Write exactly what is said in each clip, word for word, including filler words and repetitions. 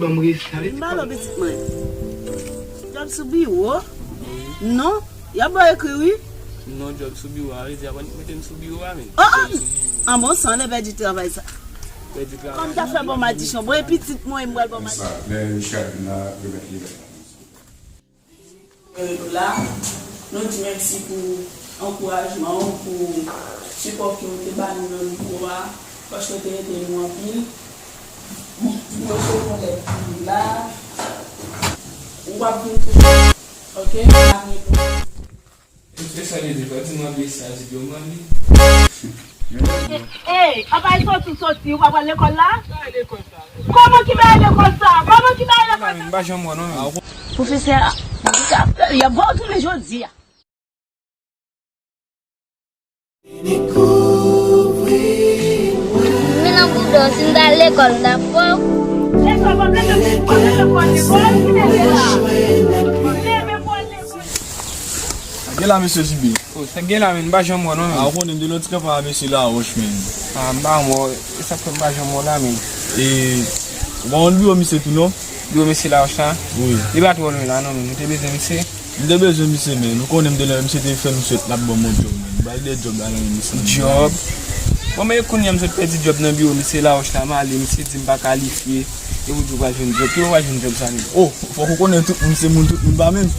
M ba lò pitit mwen. Djòb sou biwo? Non, y ap ba w ekri wi. Non, djòb sou biwo a, vle di y ap mete m sou biwo a menm. Oh, oh. An bon san, lè pèdi travay sa. Pèdi travay. Kòm ta fè bon madichon, bon, e pitit mwen, m pral bon madichon. Lè Richard vin la, remèt li. Mwen rele w la, nou di mèsi pou ankourajman w, pou sipò ke w te ba nou nan nouvo a, paske w te ede nou anpil. Mwen resevwa lèt la, w ap vin tou, oke? N ap reponn. E sa vle di, pa di mwen bliye sa, di yo mwen li. Ey, apa e soti, soti, ou pa pral lekòl la? Kòman ki bagay lekòl sa? Kòman ki bagay lekòl sa? M pa janm wè non. Pwofesè a, y ap ba w tounen jodi a. Men nan bouda w, si m ta al lekòl, m ta fè w. Leve pou al lekòl, ki leve la? Leve pou al lekòl. Gen la, mesye J B. Oh, sa gen la, menm, m pa janm wè non, menm. A, ou konnen m te nan ti kanpay a mesye Laroche, menm. A, m pa wè, e sa k fè m pa janm wè w la, menm. E, ou pa konn biwo misye tou, non? Biwo mesye Laroche la? Wi. Li pa twò lwen la, non, menm. Nou te bezwen misye. M te bezwen misye, menm. Ou konnen m te lè misye te fè m swèt l ap ban m yon djòb, menm. M pral de djòb la nan men misye. Djòb? Bon, men kounye a m sot pèdi djòb nan biwo misye Laroche la, m ale, misye di m pa kalifye. E ou di w pral jwenn djòb. Ki lè w pral jwenn djòb sa menm? Oh, fòk ou konnen tout moun se moun, tout moun pa menm.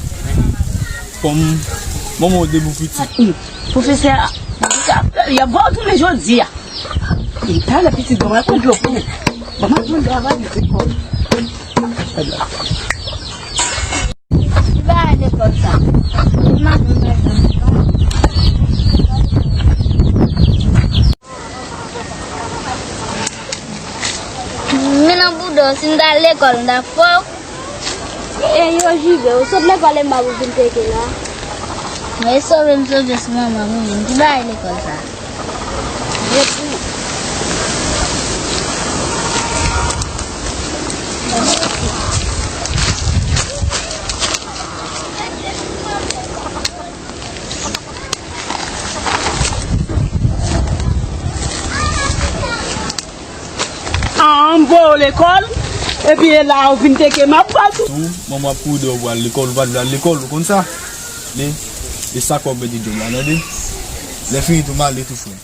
Kòm manman w te bon pitit. Pwofesè a, y ap ba w tounen jodi a. E talè pitit, ban m al pran dlo pou ou. Ban m al pran dlo avan pitit kò. Li pa al lekòl sa. Li pa al lekòl sa. Men nan bouda w, si m ta al lekòl, m ta fè w. E yo, Jibe, ou sot lekòl e m pa pou vin teke la. Men sove m sove sou manman m wi, m di bagay lekòl sa. An, m voye w lekòl, epi e la ou vin teke m ap pase. Tou, manman ap kouri dèyè w pou al lekòl, ou pa t vle al lekòl, ou konn sa? Men, e sa k fè w pèdi djòb la, tande? Lè fini tou, m ale tou, frè.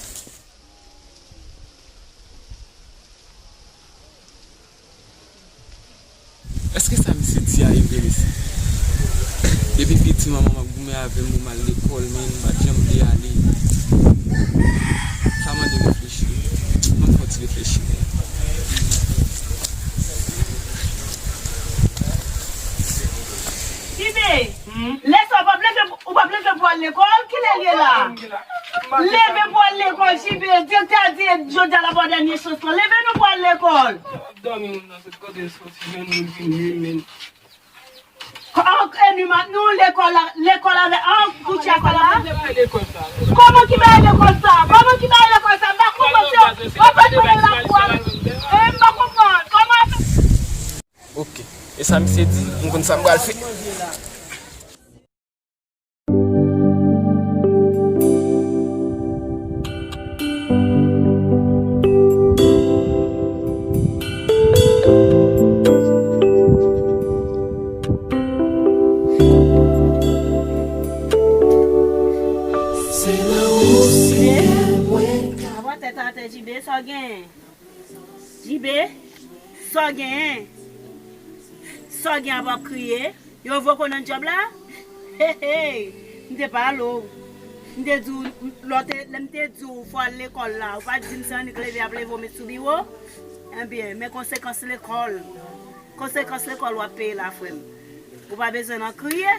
Èske sa misye di a ye vre mesye? Depi piti manman m ap goumen avè m pou m al lekòl, men m pa t janm vle ale. Sa mande reflechi. Ban m fè yon ti reflechi. Jibe, lè sa w p ap leve, ou p ap leve pou al lekòl, kilè l ye la? Leve pou al lekòl, Jibe. Direktè a di jodi a l ap ba w dènye chans lan. Leve non pou al lekòl. Dòmi moun nan sot kote l soti, menm moun vin ye, menm. An, e nou lekòl la, lekòl avè, an, koutcha sa la. Kòman ki bagay lekòl sa? Kòman ki bagay lekòl sa? M pa konprann se, w ap fè l la pou al, e m pa konprann. Kòman? Ok. E sa misye di, m konn sa m pral fè. Jibe, sa w genyen? Jibe, sa w genyen? Sa w gen ap ap kriye? Yo revoke w nan djòb la? Hey, hey! M te pale w. M te di w, lè w te, lè m te di w fò w al lekòl la, ou pa t di m se annik leve y ap leve w met sou biwo? Ebyen, men konsekans lekòl. Konsekans lekòl w ap peye la, frè m. Ou pa bezwen nan kriye.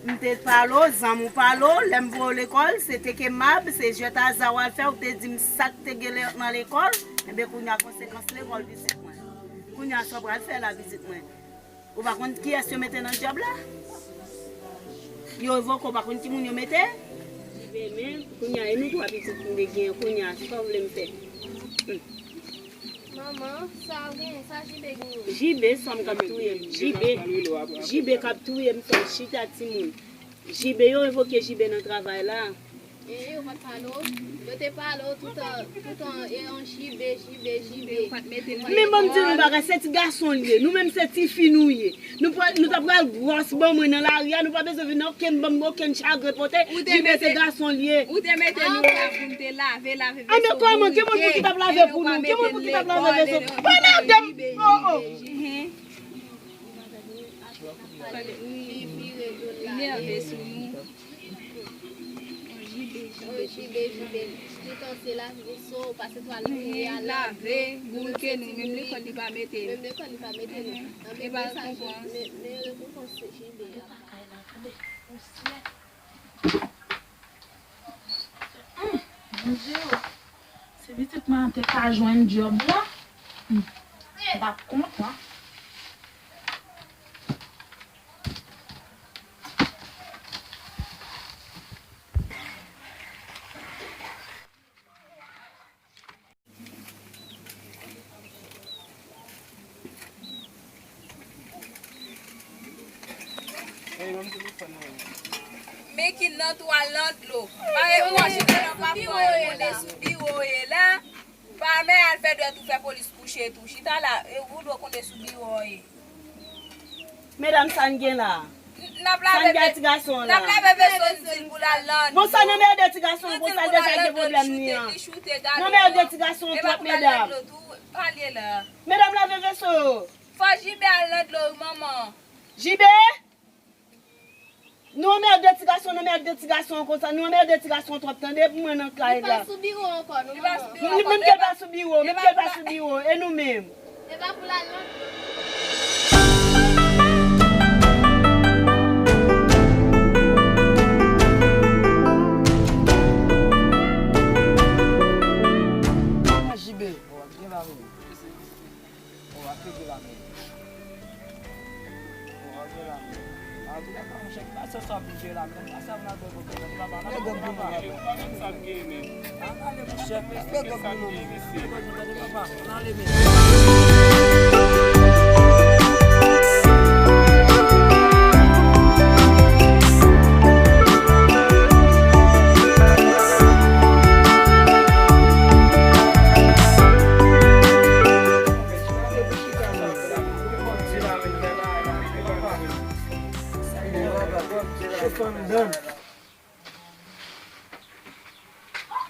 M te pale w, zanmi w pale w, lè m voye w lekòl, se te ke mab, se jwèt aza w al fè, ou te di m sa k te gen lè, nan lekòl. Enben, kounye a konsekans lekòl, pitit mwen. Kounye a sa w pral fè la, pitit mwen. Ou pa konn kiyès yo mete nan djòb la? Yo revoke w, ou pa konn ki moun yo mete? Jibe, men, kounye a, e nou twa pitit m te gen, kounye a, sa w vle m fè? Hmm. Manman, sa w genyen, sa Jibe genyen? Jibe, sa m k ap touye m. Jibe, Jibe k ap touye m, fè m chita timoun. Jibe, yo revoke Jibe nan travay la. E yo pa t pale w. Yo te pale w toutan, toutan, e yon J B, J B, J B. Men ban m di nou bagay, se ti gason l ye. Nou menm se ti fi nou ye. Nou pral, nou ta pral gwòs ban mwen nan lari a, nou pa bezwen vin okenn ban m okenn chagren pote. J B se gason l ye. Ou te mete nou la pou n te lave, lave veso pou nou. A men kòman, ki moun pou ki t ap lave pou nou? Ki moun pou ki t ap lave veso? Pa nan de, oh, oh. Nève sou nou. J B, J B. Toutan se lave veso, pase twalèt, lave, bouke nou, menm lekòl li pa mete nou. Menm lekòl li pa mete nou. Anben, men sa, men, men rekonpans J B a. Bondye, si pitit mwen an te ka jwenn djòb la, m t ap kontan. Men ki nan twal nan dlo. Pare ou manje nan pa fò, ou konnen sou biwo ye la. Pa men al fè dwèt ou fè polis kouche tou. Chita la, e ou dwe konnen sou biwo ye. Medam, sa n gen la? N ap lave ve-, n ap lave veso n di l pou l al nan dlo. Bon, sa nan merde ti gason an konsa, deja gen pwoblèm ni an. Nan merde ti gason an twòp, medam. Medam, lave veso yo. Fò J B al nan dlo wi, manman. J B? Nou anmède ti gason, nou anmède ti gason an konsa, nou anmède ti gason an twòp tande pou mwen nan kay la. Li pa sou biwo ankò, non, manman. Li menm ke l pa sou biwo, menm ke l pa sou biwo, e nou menm? E pa pou l al nan dlo. J B. Bon, w ap gen la menm. Bon, w ap gen la menm. Bon, w ap gen la menm. An tou ka, monchè, ki pa se sa w ap gen la menm. Pa sa m ap gen, papa, n ap gen papa. An ale, monchè, respè gòg nou, non. Respè gòg nou, tande, papa. An ale, men.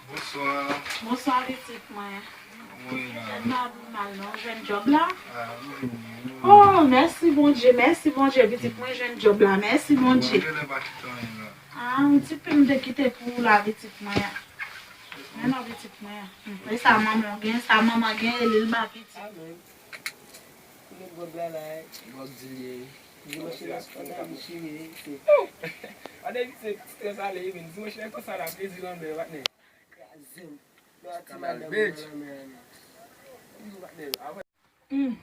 Bonswa. Bonswa, pitit mwen. Kòman w ye la? M pa pi mal, non. Jwenn djòb la? Ah, m vini, m vini. Oh, mèsi Bondye, mèsi Bondye, pitit mwen jwenn djòb la, mèsi Bondye. Bon, genlè pa kite anyen la. Ah, yon ti pe m te kite pou ou la, pitit mwen an. Men non, pitit mwen an. Hmm. E sa manman gen, sa manman gen, e li l ba pitit. Amen. Kote gwòg la la, eh? Gwòg di l ye. Di mwen chire, chire, chire. Gade, se ti strès ale, men di mwen chire konsa la, plezi lanmè, patnè. Kraze m. Lè ti madanm mwen nan lanmè a, non. Di mwen, patnè, apre. Hmm.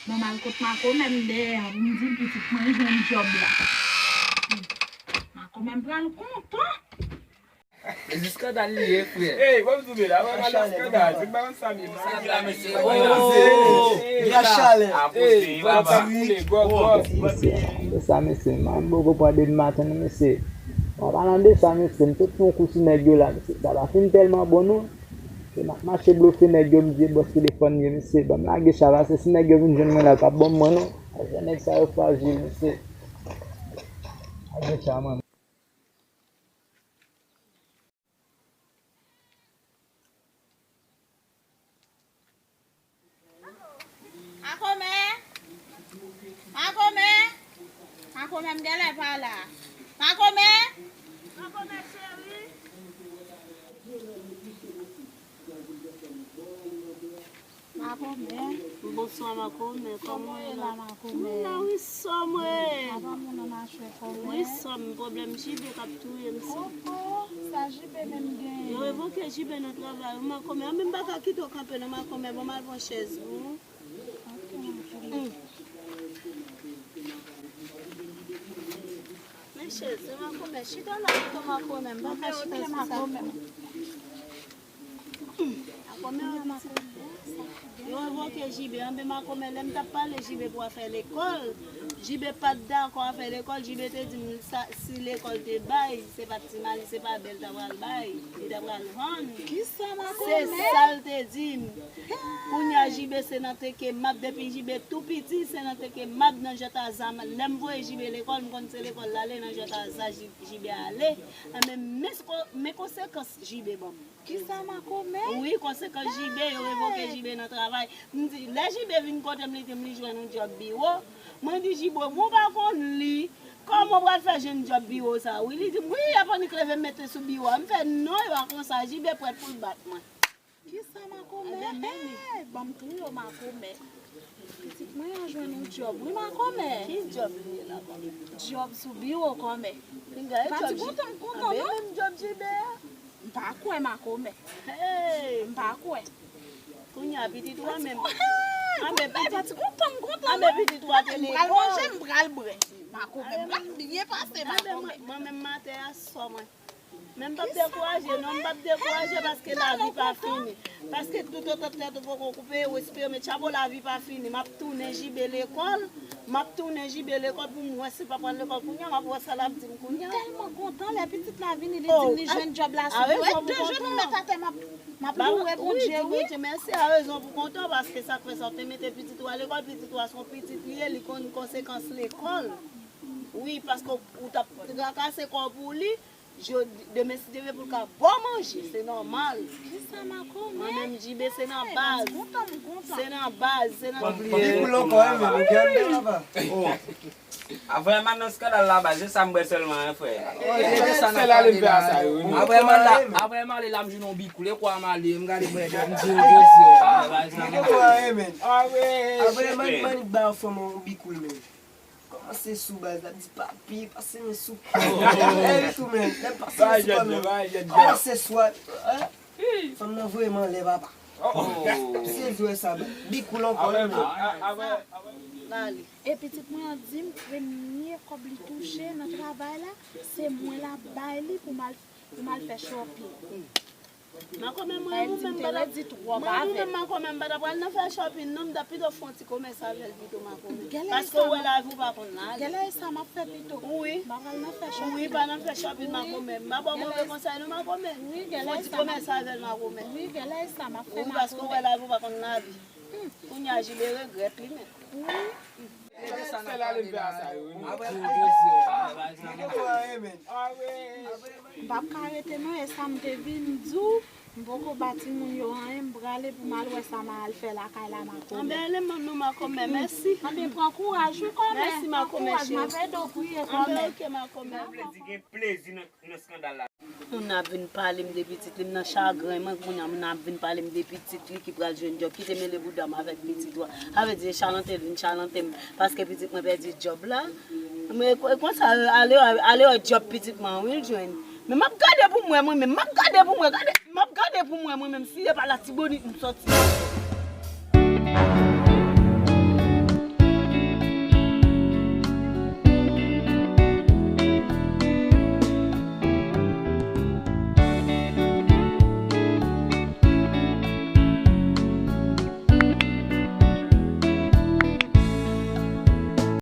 Bon, m al kot makomè m dèyè a, pou m di l pitit mwen jwenn djòb la. Hmm. Makomè m pral kontan. Se iskandal li ye, frè. Ey, bon, m tou la, mwen pa nan iskandal, se pa konn sa m ye. Sa la, mesye. Oh, la chalè. Ey, gwòg pa koule, gwòg, gwòg. Sa, mesye, m poko pran depi maten, non, mesye. An palan de sa, mesye, m sot fè yon kou sou nèg yo la, mesye. Sa pa fin tèlman bon, non. Se m ap mache blofe nèg yo, m di bòs telefòn yo, mesye. Ban m lage cha, paske si nèg yo vin jwenn mwen la, yo p ap ban m mwen, non. Paske nèg sa yo frajil, mesye. Lage cha, mwen. Makomè! Makomè! Makomè, m genlè pa la. Makomè! Makomè cheri! Makomè. Bonswa, makomè. Kòman w ye la, makomè? M la wi, sè m, wi. Papa moun nan mache kòmè. Wi, sè m, pwoblèm J B k ap touye m, sè m. Oko, sa J B menm genyen? Yo revoke J B nan travay, wi, makomè. An, men m pa ka kite w kanpe, non, makomè. Ban m al pran chèz pou ou. Ok, makomè. Hmm. Men chèz, wi, makomè. Chita la, pito, makomè. M pa ka chita sou sa. Yo revoke Jibe, anben makomè, lè m t ap pale Jibe pou afè lekòl, Jibe pa t dakò afè lekòl, Jibe te di m sa, si lekòl te bay, se pa t ti mali, se pa bèl ta pral bay, li ta pral vann. Kisa makomè? Se sa l te di m. Kounye a Jibe se nan teke m ap, depi Jibe tou piti, se nan teke m ap nan jèt aza. Lè m voye Jibe lekòl, m konn se lekòl l ale nan jèt aza Ji- Jibe ale. Anben, men, men konsekans Jibe ban m. Kisa makomè? Wi, konsekans Jibe, yo revoke Jibe nan travay. M di, lè Jibe vin kote m, li di m li jwenn yon djòb biwo. Mwen di Jibe, bon, ou pa konn li, kòman w pral fè jwenn djòb biwo sa? Wi, li di m, wi, y ap annik leve m mete sou biwo a. M fè non, e pa konsa, Jibe prèt pou l bat mwen. Kisa makomè? Anben, men li. Hey, ban m touye w makomè. Pitit mwen an jwenn yon djòb, wi, makomè. Ki djòb li ye la, kòmè? Djòb sou biwo, kòmè. Pinga, e djòb Jibe. Pati kontan, m kontan, non? Anben, menm djòb Jibe a. M pa kwè, makomè. Hey! M pa kwè. Kounye a, pitit ou a menm. Anben, pitit. Pati kontan, m kontan, non? Anben, pitit ou a te lekòl. M pral manje, m pral bwè. Makomè, m pral byen pase, makomè. Mwen menm maten a sò mwen. Men m p ap dekouraje, non, m p ap dekouraje paske lavi pa fini. Paske toutotan tèt ou poko koupe, ou espere met chapo, lavi pa fini. M ap tounen Jibe lekòl, m ap tounen Jibe lekòl pou m wè si l pa pral lekòl kounye a, m ap wè sa l ap di m kounye a. M tèlman kontan lè pitit la vini, li di m li jwenn djòb la sou biwo. E de jou nou met atè, m ap, m ap louwe Bondye, wi. Mèsi, a rezon pou kontan, paske sa k fè sa w te mete pitit ou a lekòl, pitit ou a se yon pitit li ye, li konn konsekans lekòl. Wi, paske ou t ap trakase kò w pou li, Jodi, demen si Dye vle pou l ka ba w manje, se nòmal. Kisa makomè? Mwen menm Jibe se nan baz. Se nan baz, se nan baz. Bikou l ankò, wi, men nou gen anndan la, papa. Avè m nan skandal la, baz, se sa m bwè sèlman, wi, frè. Apre m ale la, m jwenn yon bikou, lè kwa m ale, m gade mwen, m di, apre m annik ba fanm yon bikou, men. Kòmanse sou baz la, di papi, pase men sou. Èl tou men, lè m pase men sou kò men. Kòmanse sou a, fanm nan voye m anlè papa. Se di wè sa, bikou l ankò. E pitit mwen an di m, premye kòb li touche nan travay la, se mwen l ap bay li pou m al, pou m al fè shopping. Makomè, mwen, ou menm pa t ap, mwen, ou menm, makomè, m pa t ap pral nan fè shopping, non, m t ap pito fè yon ti komès avè l pito, makomè. Paske ou wè lavi ou pa konn lavi. Gèlè, e sa m ap fè pito. Wi. M pa pral nan fè shopping. Wi, pa nan fè shopping, makomè. M pa ba w move konsèy, non, makomè. Wi, gèlè, e sa m ap fè. Fè yon ti komès avè l, makomè. Wi, gèlè, e sa m ap fè, makomè. Wi, paske ou wè lavi ou pa konn lavi. Kounye a, Jibe regrèt li menm. Wi. M p ap ka rete non, e sa m te vin di w, m poko ba timoun yo anyen, m prale pou m al wè sa m a al fè lakay la, makomè. Anben, ale manmi w, makomè, mèsi. Anben, pran kouraj, wi, kòmè. Mèsi, makomè cheri. Pran kouraj, m ap ede w priye, kòmè. Anben, oke, makomè. Vle di gen plezi nan, nan skandal la. Moun nan ap vin pale m de pitit li, m nan chagren mwen, kounye a moun nan ap vin pale m de pitit li ki pral jwenn djòb, kite mele bouda m avèk pitit ou a. Sa vle di se chalante l vin chalante m, paske pitit mwen pèdi djòb la. Men e konsa, ale, ale wè djòb pitit mwen an, wi, l jwenn. Men m ap gade pou m wè mwen menm, m ap gade pou m wè, gade, m ap gade pou m wè mwen menm, si se pa Latibonit m sòti.